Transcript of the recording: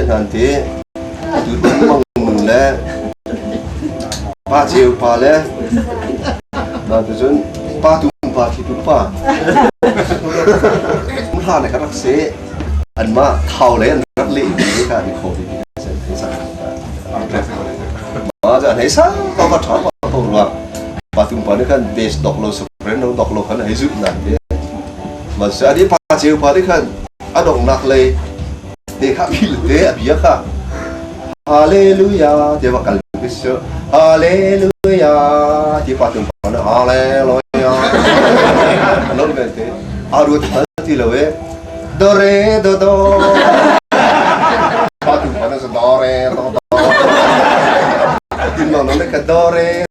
hna an ti. Tu Mang Nu le Pa Ceu pa le na tu cun Pa Tum pa Thi Tum pa. Hla ne ka rak si. Anmah thau le an rak leh mi kha an i khawh mi Ma ca nei sa ko ka tha pa ko rua. Pa tum pa nih khan bass dok lo soprano dok lo khan hei zut nan te. Ma sa di pa cheu pa nih khan a dongnak lei te kha phil te a bia kha Hallelujah te va kal bi su Hallelujah ti pa tum pa na Hallelujah lo men te a ruat ti lo e do re do do pa tum pa na do re do do tin no no le ka do re.